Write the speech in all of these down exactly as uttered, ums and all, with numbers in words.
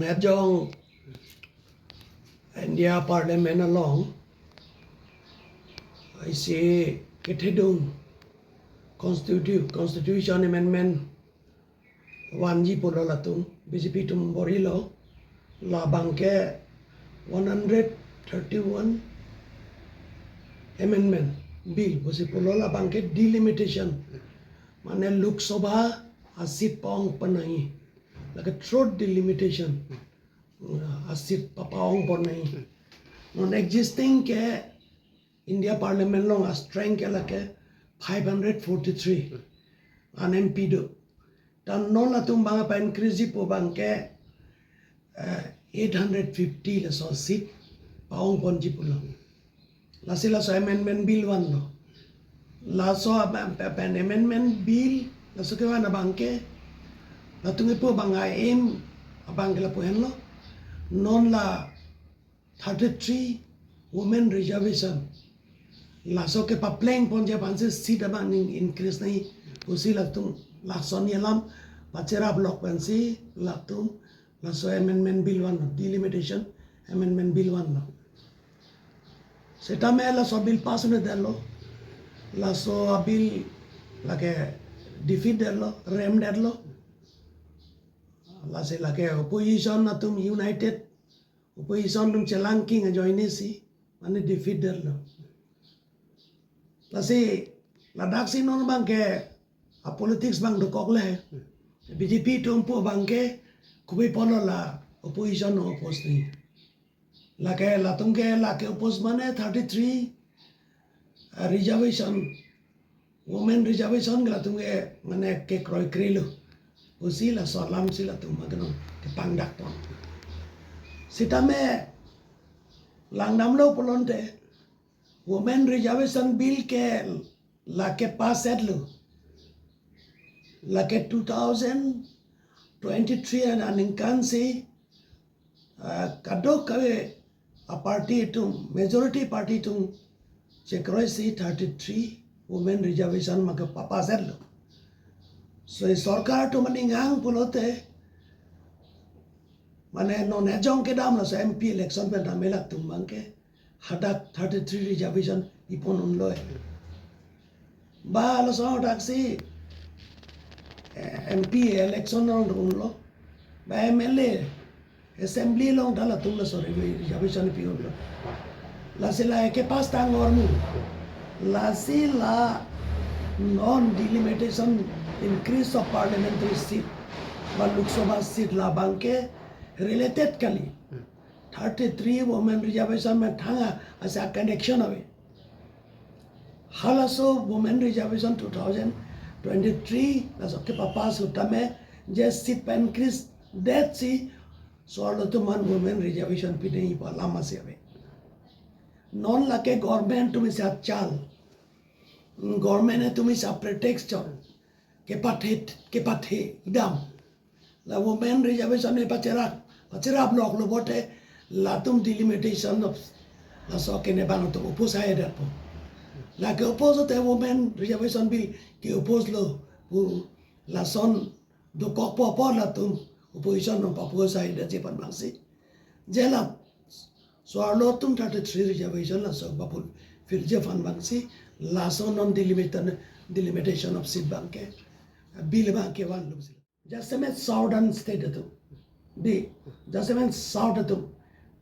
Ajong India Parliament along isi kethedung constitu-, constitution amendment vanji pulo latum B J P atum bor-ilo, labang ke one hundred thirty-one amendment bill pusi pulo, labang ke delimitation, mane Lok Sabha a-seat pa-ong pon nangji, lake throat delimitation a-seat pa-, pa-ong pon nangji. Non existing ke India Parliament along a-strength ke lake five hundred forty-three an M P do. Ta non latum abang pa-increase ji pu abang ke, eh, eight hundred fifty laso seat pa-ong ponji pulo. Lasi laso amendment bill vanlo. Laso ab-, ab-, ab-, amendment bill laso kevan abang ke, latum kipu abang a-aim abang ke lapu henlo. Non la thirty-three women reservation, laso kepapleng ponji aphansi seat abang ning increase nangji pusi latum lason alam pacherap lok pensi latum laso amendment bill vanlo, delimitation amendment bill vanlo. Setame laso bill pass un-edetlo, laso a-bill lake defeat detlo, rem detlo. Lasi lake opposition atum united, opposition atum chelangking ajoine si, mane defeat detlo. Lasi ladaksi non abang ke a-politics abang dokok le. B J P atum pu abang ke kopi pulo la opposition oppose nangji. Lake latum ke lake oppose mane thirty-three, uh, reservation, women reservation ke latum ke mane kekroikre lo pusi laso alam si latum abang ke non kepangdak pon. Setame langdamlo pulote women reservation bill ke lake pass etlo. Lake two thousand twenty-three an aningkan si, ah, kadokave a-party atum, majority party atum chekroi si thirty-three women reservation abang ke pa-pass etlo. So, sorkar atum aning hang pulote, mane non ajong kedam laso M P election pen tame latum abang ke hadak thirty-three reservation pi pon unlo. Ba laso daksi, eh, M P election along unlo. Ba M L A, assembly along ta latum laso reservation pi unlo. Lasi la kepass tang ormu. Lasi la non delimitation, increase of parliamentary seat ba Lok Sabha seat labang ke related kali. Thirty-three women reservation methang asi a-connection ave. Halaso women reservation two thousand twenty-three laso kepa-pass lo tame je seat pa-increase detsi so-arlo atum an women reservation pi nangji pu alam asi ave. Non lake government atum isi achal. Government atum isi a-pretext chot. Kepathe, kepathe dam. La women reservation ne pacherap, pacherap loklo pulote latum delimitation of laso kene abang atum oppose hai detpo. Lake oppose te women reservation bill ke-oppose lo pu lason dokok po apot latum opposition atum pa-oppose hai detji aphan abangsi. Je la so-arlo atum thirty-three reservation laso pa-fulfill ji aphan abangsi laso non delimita-, delimitation of seat abang ke bill abang kevan lo. Jasemet southern state atum. Di, jasemet south atum.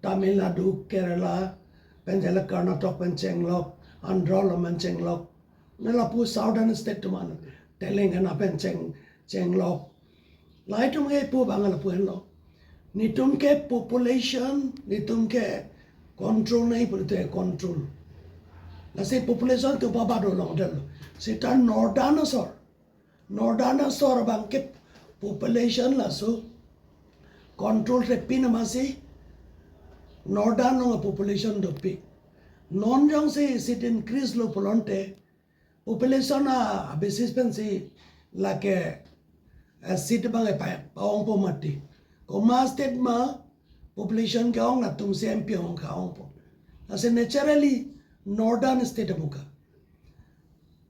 Tamil Nadu, Kerala, pen je la Karnataka pen chenglok, Andhra along pen chenglok. Ne lapu southern state atum an. Telangana pen cheng, chenglok. Lahai atum ke pu abang lapu henlo. Netum ke population, netum ke control nangji pulote control. Lasi population atum pa bado longdetlo. Seta northern asor. Northern asor abang ke population laso control te pin amatsi northern along population dopik. Non jongsi seat increase lo pulote population a-basis pensi lake, eh, seat abang ke pa, pa-ongpo mati. Komat state ma population ke-ong latumsi M P ong ka-ongpo. Lasi naturally northern state amuka.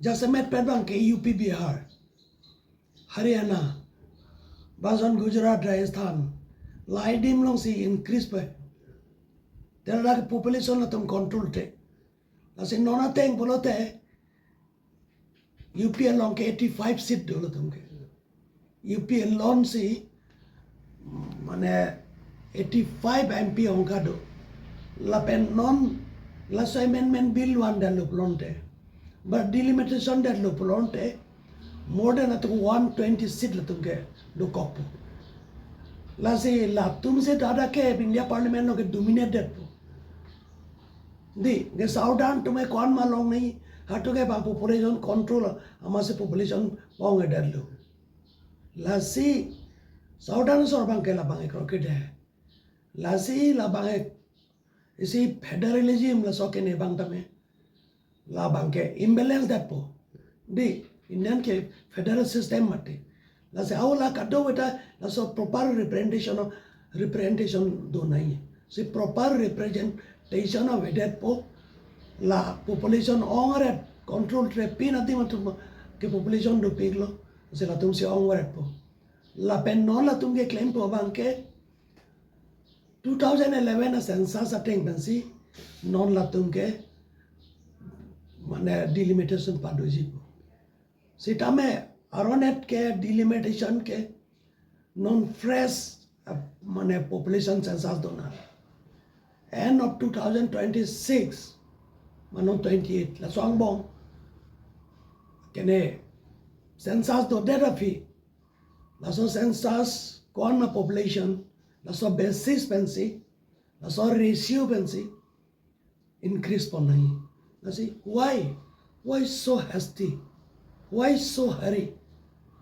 Jasemet pen abang ke U P, Bihar, Haryana, bajon Gujarat, Rajasthan, Lai adim alongsi increase pai. Tera ke population atum control te. Lasi non ateng pulote U P along ke eighty-five seat do latum ke. U P alone si mane eighty-five M P ong kado. Lapen non laso amendment bill one detlo pulote, but delimitation detlo pulote, more than atum one twenty seat latum ke dokokpo. Lasi latum si dada ke India Parliament along ke dominate detpo. Dei, ke Southern atum ke ko-an ma longle, halatum ke bang population control, amatsi population ong-edetlo. Lasi Southern asor abang ke labang ke kroikre det. Lasi labang ke isi federalism laso kene abang tame labang ke imbalance detpo. Dei, Indian ke federal system mati. Lasi halatum kadokave ta laso proper representation of, representation do nangji. Si proper representation avedetpo, la population ong-edet, control trepin adim atum ke population dopiklo. Si latum si ong-edet po. Lapen non latum keklempo abang ke two thousand eleven a census ateng pensi non latum ke mane delimitation padojipo. Sitame aron-et ke delimitation ke non fresh, uh, mane population census do nang. End of two thousand twenty-six, mane twenty-eight, laso angbong kene census dodet aphi, laso census ko-an ma population, laso basis pensi, laso ratio pensi increase pon nangji. Lasi why? Why so hasty? Why so hurry?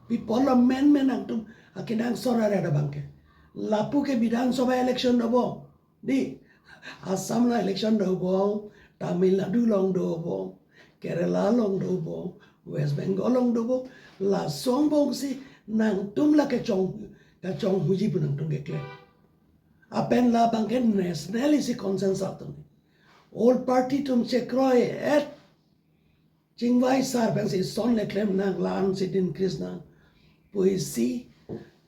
People lo menmen nangtum akenangsot aret abang ke. Lapu ke Bidhan Sabha election dobom. Dei, Assam along election dobom, Tamil Nadu along dobom, Kerala along dobom, West Bengal along dobom. Laso angbong si nangtum la kechong, kechonghuji pu nangtum keklem. Lapen labang ke national isi consensus atum. All party atum chekroi-et, chingvai sar pensi lason le klem nang, la-an seat increase nang pusi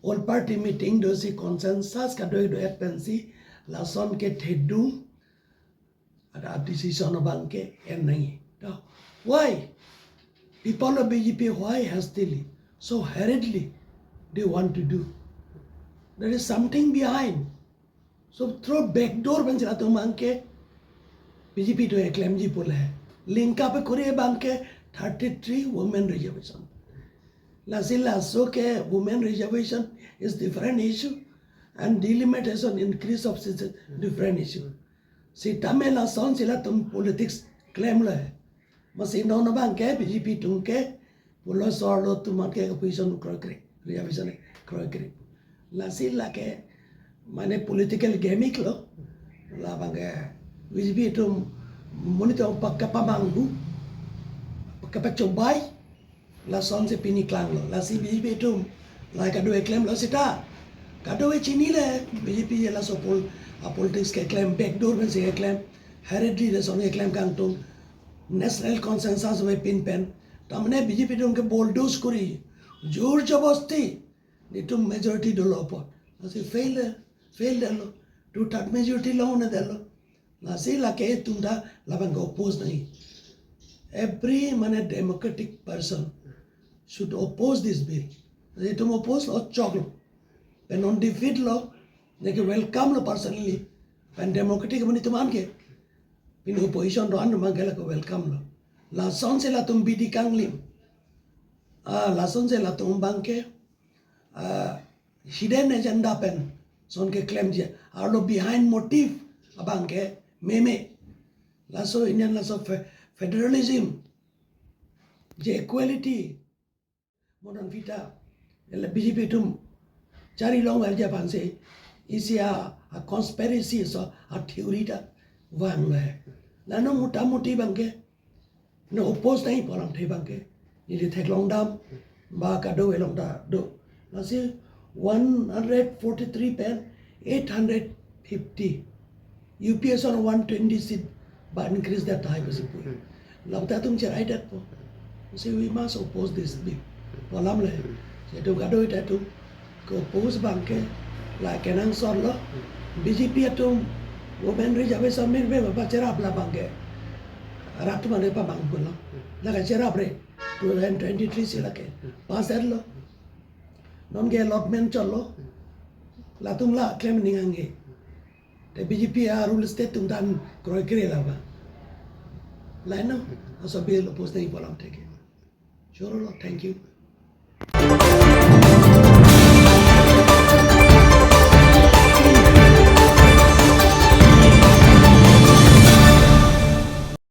all party meeting dosi consensus kadoi do-et pensi lason kethedung ada decision abang ke en nangji. Now, why people of B J P, why hastily, so hurriedly they want to do? There is something behind. So through back door pensi latum abang ke B J P atum keklemji pu le. Link up kori abang ke thirty-three women reservation. Lasi laso ke women reservation is different issue and delimitation increase of seats is different issue. Sitame lasonsi latum politics klemlo. Amatsi non abang ke B J P atum ke pulo sor lo atum ke opposition kroikre, reservation kroikre. Lasi lake mane political gimmick lo. Labang ke B J P atum monit atum pakka pamanghu, pakka pachobai, lasonsi pini klanglo. Lasi B J P atum la kado keklemlo seta, kado chini le B J P je laso pol-, a politics keklem, back door pensi keklem, hurriedly lason keklem kangtung, national consensus avepin pen. Tamane B J P atum ke bulldoze kori, jor jabasti, netum majority dolo apot. Lasi fail, fail detlo, two third majority long-un-edetlo. Lasi lake itum ta labang ke oppose nangji. Every mane democratic person should oppose this bill. Lasi itum oppose lo choklo. Pen non defeat lo, neke welcome lo personally. Pen democratic monit atum an ke, pini opposition do-an atum abang ke lake welcome lo. Lasonsi latum bidi kanglim. Ah, lasonsi latum abang ke, ah, hidden agenda pen lason keklemji. Arlo behind motive abang ke meme. Laso Indian laso fe-, federalism, je equality, modern vita, ele B J P atum chari longverji aphansi isi a, a conspiracy aso a theory ta vanglo he. Lano mota moti abang ke, ne oppose nangji pu alamthe abang ke, neli theklong dam, ba kado-ve along ta do. Lasi one hundred forty-three pen eight hundred fifty. U P A ason one twenty seat ba increase det tahai pusi pu. Labang ta itum cherai detpo. Lasi we must oppose this bill pu alam le. Lasi itum kado-ve ta itum ke-oppose abang ke La kenangsot lo. B J P atum women reservation min ve ba cherap labang ke. Rat atum ane pamang pulo. La kacherap re. Two thousand twenty-three si lake. Pass lo. Non ke allotment cholo. Latum la klem ning angke. Te B J P a rule state atum ta kroikre laba. Laino. Aso bill oppose nangji pu alam thek ke. Choro lo, thank you.